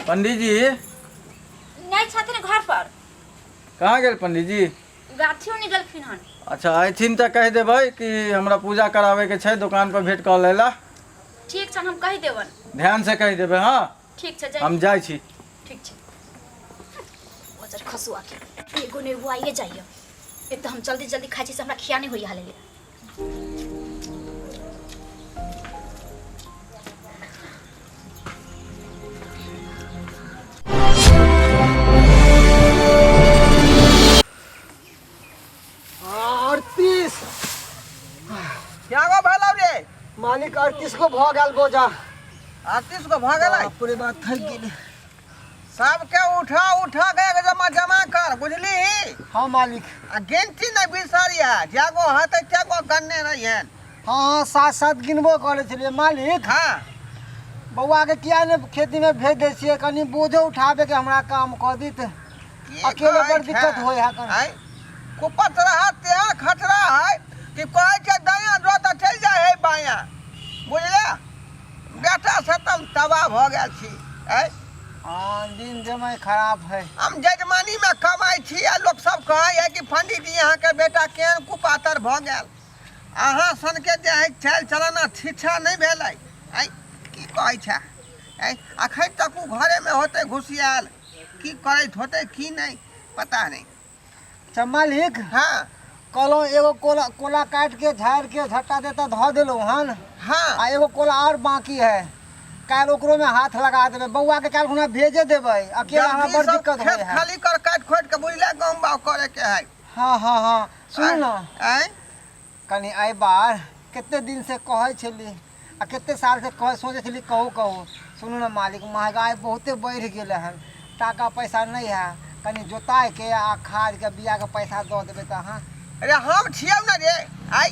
पंडीजी नहि छथिन घर पर। कहाँ गेल पंडीजी? गाछियो नहि गेलखिन हन। अच्छा, अयथिन तऽ कहि देबै कि हमरा पूजा कराबैके छै, दोकान पर भेंट कऽ लै ला। ठीक छै, हम कहि देबनि। ध्यान से कहि देबै। हँ ठीक छै, जाइ। हम जाइ छी। ठीक छै। बजर खसुआ के एगो ने एगो आइए जाइए। एक तऽ हम जल्दी जल्दी खाइ छी से हमरा खिया नहि होइए हाले। 38। क्या गो भेलौ रे? मालिक, 38 गो भऽ गेल बोझा। 38 गो भऽ गेलै? बाप रे बाप, थकि गेली। सबके उठा उठा के एक जमा जमा कर, बुझली? हाँ मालिक। आ गिनती नहि बिसरिहे, जगो हेतै तेगो गनने रहिहेन। हाँ हाँ, सात सात गिनबो करै छलियै मालिक। हाँ। बौआ के किया ने खेती में भेज दै छियै, कनि बोझो उठाबे के हमरा काम कऽ दित। की अकेले कहै बड़ दिक्कत छै? होइ है कनि। आँय, कुपतरा तेहन खतरा है कि कहै छै दायाँ जो तऽ चलि जाइ है बायाँ, बुझले? बेटा से तऽ हम तबाह भऽ गेल छी। आँय, हाँ, दिन जमाय खराब है। हम जजमानी में कमाइ छी आ लोक सब कहै है कि पंडित जी अहाँके बेटा केहन कुपातर भऽ गेल। अहाँ सनके जे है चालि चलन शिक्षा नहि भेलै। आँय, की कहै छै? आँय, अखन तक ओ घरेमे होतै घुसियाल, की करैत होतै की नहि पता नहि। अच्छा मालिक। हाँ। कहलहुँ एगो कोला कोला काटि के झाड़ि के झट्टा देता धऽ देलहुँ हन। हाँ। आ एगो कोला और बाकी है, काल्हि ओकरो में हाथ लगा देबै। बौआ के काल्हि खुना भेजे देबै, अकेला हमरा जल्दी बड़ सब दिक्कत होइ खेत है। खाली कर काटि खोटि के, बुझले? गहूम बाग करे के है। हाँ हाँ हाँ, सुनू ना। आँय। कनि एहि बार कते दिन से कहै छली आ कते साल से कह सोचै छली, कहू कहू। सुनू ने मालिक, महगाई बहुते बढ़ि गेलै हन, टाका पैसा नहि है, कनि जोताइके आ खादके बियाके पैसा दऽ देबै तऽ अहाँ। अरे हम छियौ ने रे, आइ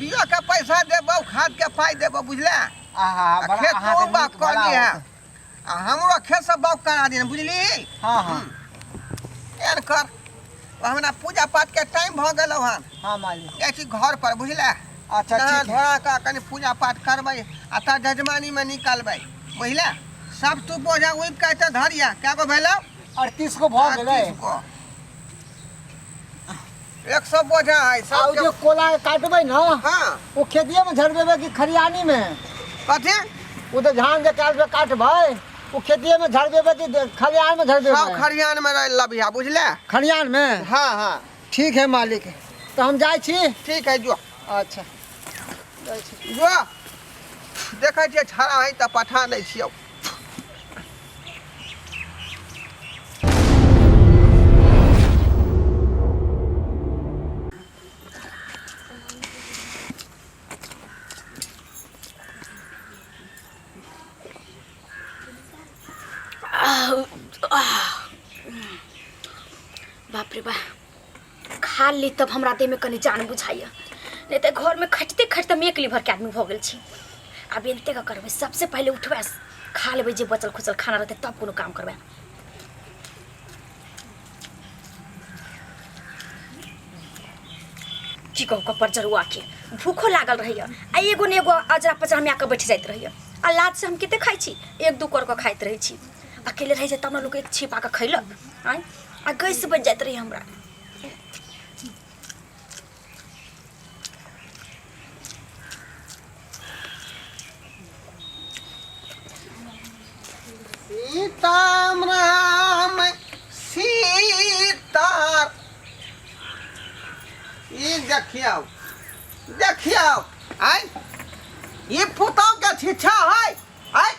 बिया के पैसा देबौ, खाद के पाइ देबौ, बुझले? आहा, आ बड़ा खेत अहाँके तोँ बाग नीक कऽ भला लिहे होत। आ हमरो खेत सब बाग करा दिहन, बुझली? हाँ हाँ। एहन कर, हमरा पूजा पाठ के टाइम भऽ गेलौ हन। हाँ मालिक। जाइ छी घर पर, बुझले? अच्छा, नहा ठीक है। धोआ कऽ कनि पूजा पाठ करबै आ तऽ जजमानी में निकलबै, बुझले? सब तू बोझा उबि के एतऽ धरिया। कए गो भेलौ? 38 गो भऽ गेलै। 38 गो। 100 बोझा है आ ओ सब। जे कोला काटबै ने, हाँ, ओ खेतिए में झड़बेबै कि खरियानी में? कथी? ओ तऽ धान जे काटबै काटबै, ओ खेतिए में झड़बेबै कि खलिहान में सब झड़बेबै? खरियान में रह लबिहा, बुझले? खलिहान में। हाँ हाँ। ठीक है मालिक, तऽ हम जाइ छी। ठीक है, जो। अच्छा, जाइ छी। जो, देखै छियै छड़ा है तऽ पठा दै छियौ। बाप रे बा, खा ली तब हमरा देहमे कनि जान बुझाइए, नहि तऽ घरमे खटिते खटिते हम एक लीवर के आदमी भऽ गेल छी। आब एनते का करबै? सबसे पहिले उठबै, खा लेबै जे बचल खुचल खाना रहतै, तब कोनो काम करबै। की कहू, कपर जरुआ के भूखो लागल रहैए आ एगो ने एगो अजरा पजरा में आके बैठ जाइत रहैए। आ लाज से हम कते खाइ छी, एक दू कर के खाइत रहै छी। अकेले रहै छै तब ने लोक एक छिपा के खैलक। आँय, आ गैस बनि जाइत रहै हमरा। सीताम राम सीता, ई देखियौ देखियौ, आइ ई पुतहु के छिछा है। आइ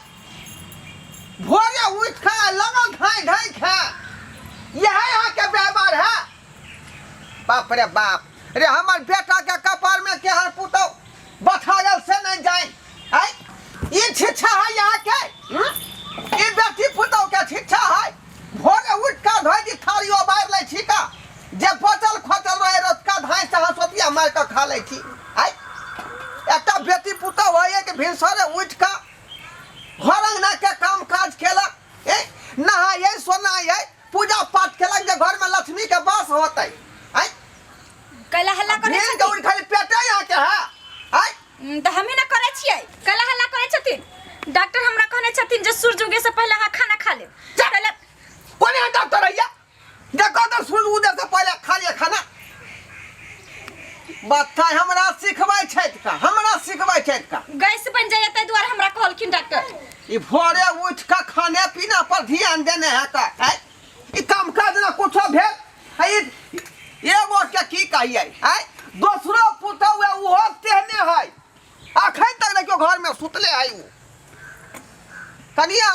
भोरे उठि कऽ लगल धाँइ धाँइ खा, इएह अहाँके व्यवहार है? बाप रे बाप रे, हमर बेटा के कपार में केहन पुतहु बैठा गेल से नहीं जान। आइ ई छिछा है यहाँ के? हम्म? ई बेटी पुतहु के छिछा है? भोरे उठ कऽ धोइ थारियो बारि लै छी का, जे बचल खोचल रहे रतका धाँइ से हँसोतिया मारि कऽ खा लै छी। आइ एकटा बेटी पुतहु होइए कि भिनसरे उठि कऽ घर अंगना के काम काज केलक, ए नहाइए सोनाइए पूजा पाठ केलक, जे घर में लक्ष्मी के वास होतै। आइ कैला हल्ला करै भिन के छथिन? उठि खाली पेटे यहाँ के है। आइ तऽ हमही ने करै छियै, कैला हल्ला करै छथिन? डॉक्टर हमरा कहने छथिन जे सूरज उगे से पहले अहाँ खाना खा लेब। जा। पहले कोने है डॉक्टर हैया देखो तो सूरज उदय से पहले खा लिया खाना। बत्ता हमरा सिखबै छथि का, हमरा सिखबै छथि का। गैस बन जाइए ताहि दुआरे हमरा कहलखिन डॉक्टर। ई भोरे उठि कऽ खाने पीना पर ध्यान देने है का है? ई काम काज ना कुछो भेल है? ई एगो के की कहियै है, दोसरो पुतहु है उहो तेहने है, अखन तक देखियो घर में सुतले है उ। कनिया,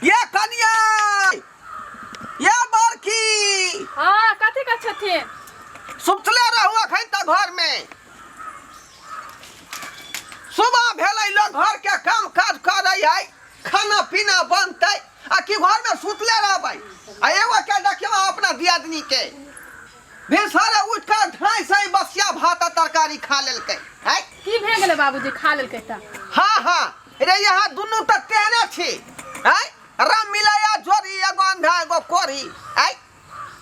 ये कनिया, ये बड़की। हाँ, कथी का छथिन? सुतले रहू अखन तक घर में। सुबह भेलै लोग घर के काम काज करै है, खाना पीना बनतै, आ कि घर में सुतले रहबै? आ एगो के देखियौ अपना दियादनी के भिनसरे उठि कऽ ढाई सही बसिया भात आ तरकारी खा लेलकै है। की भए गेलै बाबूजी खा लेलकै तऽ? हाँ हाँ रे, यहाँ दुनू तऽ तेहने छी है, राम मिलाया जोड़ी, एगो अंधा एगो कोरी है।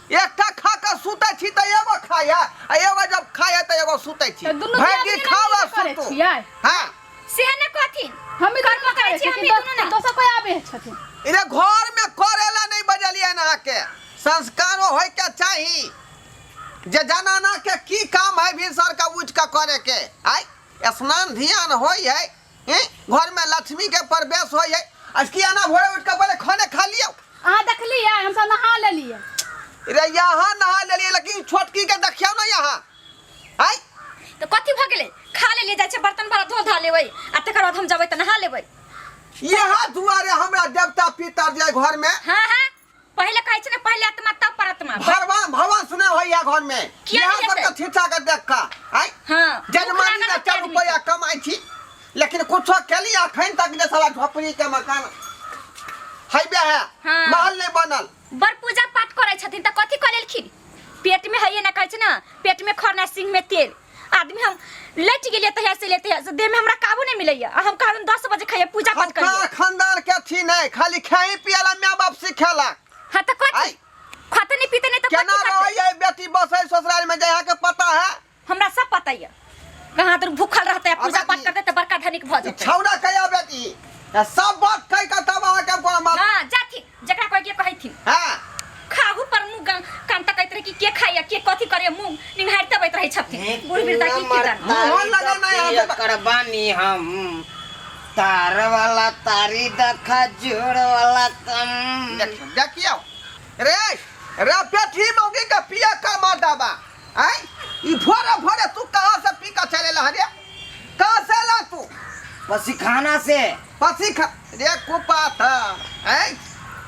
एकटा खा कऽ सुतै छी तऽ एगो खाइ है, आ एगो जब खाइ है तऽ एगो सुतै छी। तऽ दुनू भरि दिन दियादनी खाउ आ नहि करै सुतू। छियै? हाँ सेहे ने कहथिन। हमी करबो दुनू करै करै छी, छी हमही कि दुनू ने। दोसर कोई आबै छथिन? इधर घर में करेला नहीं बजलियै अहाँके, संस्कारो होय के चाही जे जनाना के की काम है भिनसर के उठि के करे के। आय स्नान ध्यान होय है, हैं? घर में लक्ष्मी के प्रवेश होय है। आज किया ना भोरे उठ के पहले खाने खा लियो? अहाँ देखलियै हम सब नहा लेलियै। रे यहाँ नहा लेलियै, लेकिन छोटकी के देखियौ ना यहाँ। आय तऽ कथी भऽ गेलै? खा लेलियै, जाइ छै बर्तन भाड़ा धो धा लेबै आ तकर बाद हम जेबै तऽ नहा लेबै। यहाँ दुआरे हमरा देवता पितर जे घर में। हाँ हाँ, पहले कहै छै ने पहले आत्मा तब परमात्मा। भगवान भगवान सुने होइया घर में। किया यहाँ नहीं सबके हेतै? छिछा के देख कऽ आय। हाँ, भूख जनमानी लागल ने रहतै 4 आदमी रुपया के। कमाइ छी, लेकिन कुछो केली अखन तक जे साला झोपड़ी के मकान हैबे है। हाँ। महल नहीं बनल। बड़ पूजा पाठ करै छथिन तऽ कथी कऽ लेलखिन? पेट में है ना कहै छै ना, पेट में खरना सिंह में तेल। आदमी हम लटि गेलियै तहिया से लेते से देह में हमरा काबू नहीं मिलैया। आ हम कहलहुँ 10 बजे खाइए पूजा पाठ करिए। हम खानदान के थी नहीं, खाली खाई पियला माय बाप सिखेला। हाँ तो कथी? आई। खाते नहीं पीते नहीं तो केना कथी करतै? रहै बेटी बसै ससुराल में जे अहाँके पता है? हमरा सब पता है। कहाँ तो भूखल रहते पूजा पाठ करते तो बड़का धनिक भऽ जेतै। छौड़ा कहिया बेटी सब बात कहि कऽ तब अहाँके कोनो बात। हाँ जाथि जकरा कहै के कहैथिन। हाँ खाहू पर मुँह कान तकैत रहै कि के खाइया के कथी करैया, मुँह निंघारिते अबैत रहै छथिन। बूढ़ वृद्धा की की जान। मोहन लगा नहीं यहाँ से। करबानी हम तार वाला तारी दखा जोड़ वाला कम। देखियो देखियो रे रे बेटी मौगी के पिया कर मार दाबा आय। ई भोरे भोरे तू कहाँ से पी के चले ला रे? कहाँ से ला तू? पसीखाना से। पसीखा रे कुपा था आय।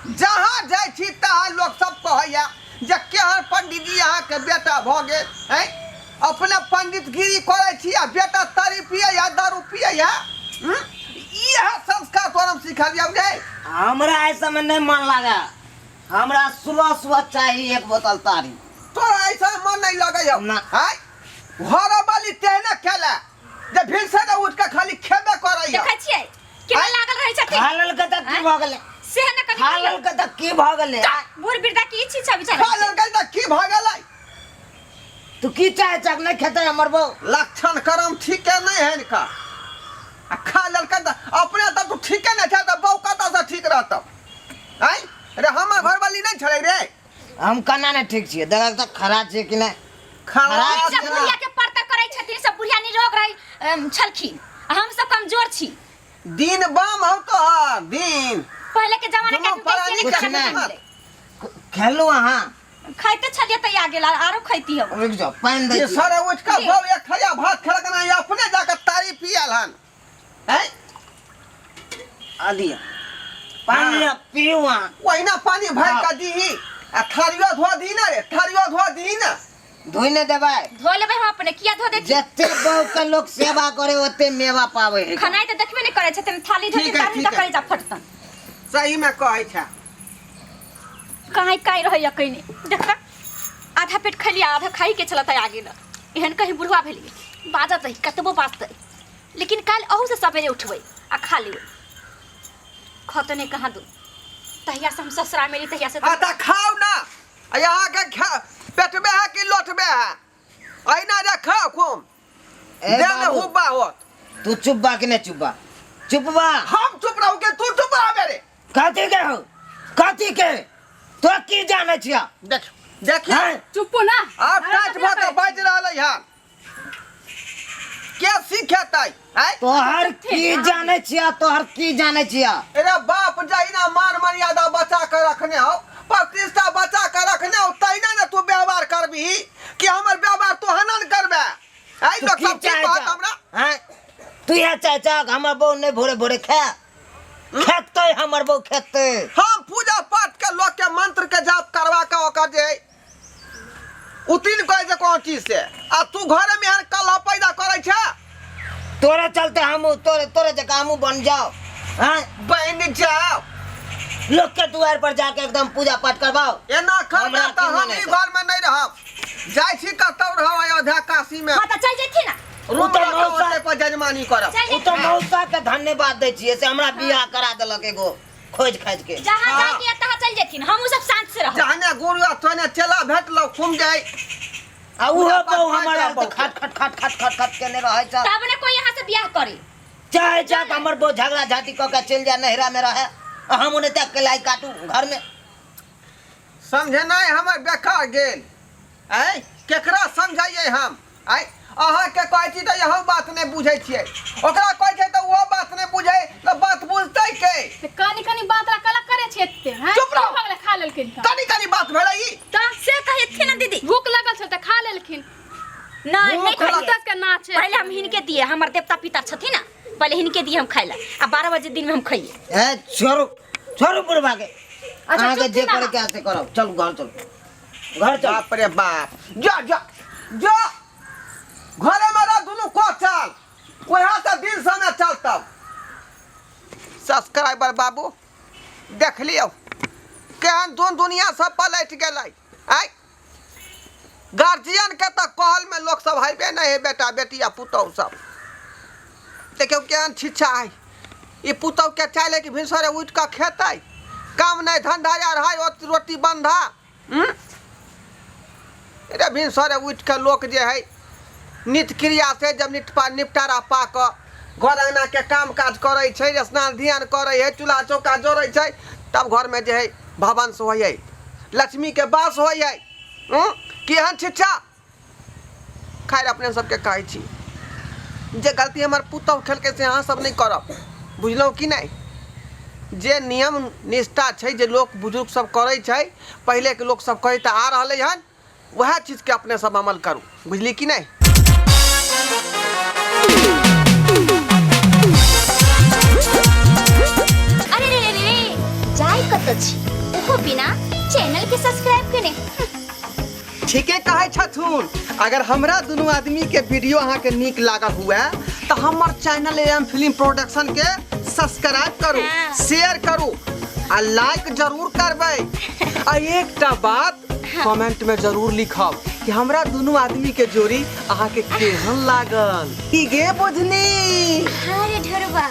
जहाँ जाइ छी तहाँ लोग सब कहैया जे केहन पंडित जी अहाँके बेटा भऽ गेल है, अपने पंडितगिरी करै छी आ बेटा तारी पियै है दारू पियै है। इएह संस्कार तोरा हम सिखलियौ रे। हमरा ऐसा में नहीं मन लगा, हमरा सुबह सुबह चाहिए एक बोतल तारी। तोरा ऐसा मन नहीं लगै हौ ना। है? घर वाली तेहने खेला जे भिनसरे उठ के खाली खेबे करै देखै छियै केना लागल रहै छथिन। खा लेलकै तऽ की भऽ गेलै? से ने कनि खा लेलकै तऽ की भऽ गेलै? बूढ़ वृद्धा की छी छै बेचारा? खा लेलकै तऽ की भऽ गेलै? तू की चाहे छक? नहि खेतै हमर बहू? लक्षण करम ठीके नहीं है इनका। आ खा लेलकै तऽ अपने तऽ तू ठीके नहि छै तऽ बहू कतऽ से ठीक रहतौ? आँय रे हमर घरवाली नहि छलै रे। हम केना नहि ठीक छियै? देखक तऽ खरा छियै कि नहि? खरा सब बुढ़िया के परतर करै छथिन, सब बुढ़िया निरोग रहै छलखिन, हम सब कमजोर छी। दिन बाम हम तोहार दिन। पहले के जमाना के दुनू आदमी प्राणी कैसे कुछ नहीं नहि। खाना मिले। खेलू अहाँ? खाइते छलियै तऽ आ गेल, आरो खैती हम। रुकि जाओ, पानि दै ये छी। सारा उठि कऽ बौ एक थरिया भात खेलक ना, ये अपने जाकऽ तारी पियल हन। हैं? आ दिअ पानि, लिअ, पीऊ अहाँ। ओहिना पानि भरि कऽ दीही आ थारियो धो दीही ना रे, थारियो धो दीही ना। धोइ नहि देबै? धो लेबै हम अपने, किया धो देथिन? जते बहू के लोक सेवा करे ओते मेवा पाबै है। खनाइ तऽ देखबे नहि करै छथिन, थाली धोथिन ठीक है, तहन ठीक तऽ है। कलेजा फटतन। सही में कहै छै। कहाँ काई रहैया कहीं देखता, आधा पेट खैलियै आधा खाइ के छल तऽ आ गेल। एहन कहीं बुढ़वा भेलियै बाजत है कतबो बाजतै, लेकिन काल्हि अहू से सवेरे उठबै आ खा लेबै। खतने नहि कहाँ दू, तहिया से हम ससुरा मेली तहिया से। हाँ तऽ खाउ ना, आ अहाँके पेटबे है कि लोटबे है? अहिना जे खाउ खूब ए देह में बाबू। हुब्बा होत। तू चुप बा कि नहि चुप बा? चुप बा। हम चुप रहू के तू चुप रह रे? कथी के हो, कथी के तो की जाने छिया? देख देखिए। हैं? चुप्पो ना। आब टाच भऽ के बाजि रहलै हन, के सिखेतै आँय? तोहर की जाने छिया, तोहर की जाने छिया? अरे बाप जहिना मान मर्यादा बचा के रखने हो, प्रतिष्ठा बचा के रखने हो, तहिना ने तू व्यवहार करबिही कि हमर व्यवहार तू हनन करबे। आइ तू लोक की सब की चाहे कहत चा? हमरा? हैं? तू इएह चाहे चा कि हमर बहू नहि भोरे भोरे खाए? खेतै हमर बहू, खेतै। हम पूजा पाठ के लोक के मंत्र के जाप करवा के ओकर जे उतीन करै छै कोनो चीज से, आ तू घरे में एहन कलह पैदा करै छै। तोरे चलते हमहूँ तोरे तोरे जकाँ हमहूँ बन जाओ। हैं? बनि जाओ। लोग के दुआर पर जाके एकदम पूजा पाठ करवाओ। एना करबै हमरा तऽ की हम मने ई छै? घर में नहीं रहब, जाइ छी कतौ रहब अयोध्या काशी में। हाँ तऽ चलि जेथिन ना। रूम उ तऽ लऽ कऽ मौसा- ओतै पर जजमानी करब। चलि उ तऽ जेथिन। मौसा के धन्यवाद दै छियै से हमरा बियाह करा देलक एगो खोज खाज के। जहाँ हाँ। जाके तहाँ चलि जेथिन, हमहूँ सब शांत से रहब। जहने गुरु आ तहने चेला भेटलौ, खूब जाइ। आ उहो पूजा पाठ बहु हमर कर आयल तऽ बहु। खट खट खट खट खट खट केने रहै छै। तब ने कोई यहाँ से बियाह करे। चाहे चाहे तऽ हमर बहु झगड़ा झाटी कऽ के चलि जाय नैहरा में रहे, आ हम ओने तक के लाई काटू घर में। समझेनाइ हमर बेकार गेल। आँय, केकरा समझाइए हम? आँय, अहाँके कहै छी तऽ इहो बात नहि बुझै छियै, ओकरा कहै छै तऽ ओहो बात नहि बुझै, तऽ बात बुझतै के? तऽ कनी कनी बात ला कला करे छै एते, हैं? चुप रहो। की भऽ गेलै खा लेलखिन तऽ? कनी कनी बात भेलै ई। तऽ से कहै ना दीदी। भूख लगल छल तऽ खा लेलखिन। नहीं नहीं भूख खाइए। दस के नाच है। पहले हम हिनके दिए, हमर देवता पितर छथिन ना, पहले हिनके दिए हम खाइ ला, आ 12 बजे दिन में हम खाइए। ए छोड़ू छोड़ू बुढ़बा के। अच्छा, अहाँके चुप जे ना। करे के से करब, चलू घर चलू, घर चलू। बाप रे बाप, जा जा जा घरे में रह दुनू को चल, वहाँ से दिन समय चल। तब सब्सक्राइबर बाबू देख लियौ केहन दुन दुनिया सब पलटि गेलै। आइ गार्जियन के तऽ कहल में लोक सब हेबे नहीं है, बेटा बेटी आ पुतहु सब देखियौ केहन छिच्छा है। ई पुतहु के चाहले कि भिनसरे उठि कऽ खेतै, काम नहीं धंधा यार है, रोटी बंधा। रे भिनसरे उठि कऽ लोक जे है नित्य क्रिया से जब निपटारा पा कऽ घर अंगना के काम काज करै छै, स्नान ध्यान करै है, चूल्हा चौका जोड़ै छै, तब घर में जे है भवंश होइ है, लक्ष्मी के वास होइ है। केहन छिच्छा। खैर अपने सबके कहै छी जे गलती हमर पुतहु खेलकै से अहाँ सब नहि करब, बुझलहुँ कि नहि? जे नियम निष्ठा छै जे लोक बुजुर्ग सब करै छै, पहिलेके लोक सब करैत आ रहलै हन, वएह चीजके अपने सब अमल करू, बुझली कि नहि? अरे रे रे रे, जाय कतऽ छी ओहो बिना चैनल के सब्सक्राइब केने? ठीके कहै छथुन। अगर हमरा दुनू आदमी के वीडियो अहाँके नीक लागल हुए तऽ हमर चैनल एम फिल्म प्रोडक्शन के सब्सक्राइब करू, हाँ। शेयर करू आ लाइक जरूर करबै। आ एकटा बात कमेंट में जरूर लिखब कि हमरा दुनू आदमी के जोड़ी अहाँके केहन लागल। की गे बुझनी? हाँ रे ढोरबा।